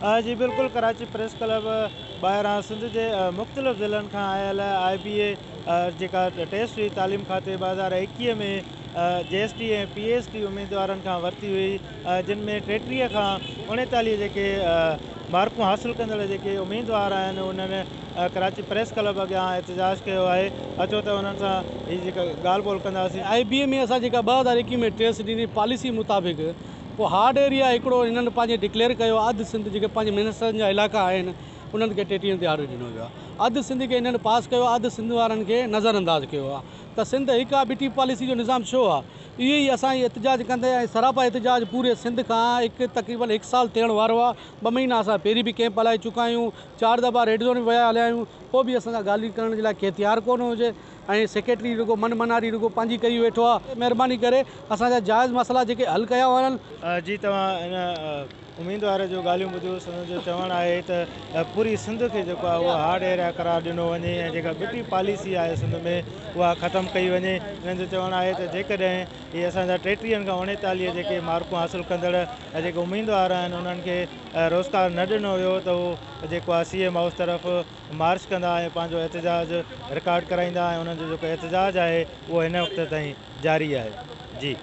جي بلڪل Karachi press club ٻاهران سنڌ جي مختلف ضلعن کان آيل آء بي اي جيڪا ٽيسٽ هئي تعليم کاتي 2021 ۾ G S T ۽ P S T اميدوارن کان ورتي هئي جن ۾ 33 کان 39 جيڪي مارڪون حاصل ڪندڙ جيڪي اميدوار آهن انهن ڪراچي پريس ڪلب اڳيان احتجاج ڪيو آهي اچو ته انهن سان هي جيڪا ڳالهه ٻولهه ڪنداسين. آء بي اي ۾ اسان جيڪا 2021 ۾ ٽيسٽ ڏني پاليسي مطابق پوء هارڊ ايريا هڪڙو هنن پنهنجي ڊڪليئر ڪيو آهي اڌ سنڌ جيڪي پنهنجي منسٽرن جا علائقا آهن انهن کي 33 تي آرڊر ڏنو ويو آهي اڌ سنڌ کي هنن پاس ڪيو آهي اڌ سنڌ وارن کي نظر انداز ڪيو آهي ته سنڌ هڪ آهي ٻٽي پاليسي جو نظام ڇو آهي اهو ئي اسان احتجاج ڪندي ۽ سراپا احتجاج پوري سنڌ کان هڪ تقريبن هڪ سال ٿيڻ وارو آهي ٻه مهينا اسان پهرين به ڪئمپ هلائي چڪا آهيون چار دفعا ريڊ زون به ويا هليا آهيون پوء به اسان سان ڳالهيون ڪرڻ جي لاء ڪي تيار ڪونه هجي ۽ سيڪريٽري رڳو من مناري رڳو پنهنجي ڪئي ويٺو آ مهرباني ڪري اسان جا جائز مسئلا جيڪي حل ڪيا وڃن. جي توهان هن اميدوار جون ڳالهيون ٻڌيون سندن جو چوڻ آهي ته پوري سنڌ کي جيڪو آهي اهو هارڊ ايريا قرار ڏنو وڃي ۽ جيڪا ٻٽي پاليسي آهي سنڌ ۾ اها ختم ڪئي وڃي هنن جو چوڻ آهي ته جيڪڏهن هي اسان جا 33 کان 39 جيڪي مارڪون حاصل ڪندڙ جيڪي اميدوار آهن انهن کي روزگار نه ڏنو ويو ته هو جيڪو آهي سي ايم هائوس طرف مارچ ڪندا ۽ پنهنجو احتجاج رڪارڊ ڪرائيندا ۽ انهن جو جيڪو احتجاج آهي اهو هن وقت تائين جاري آهي جي.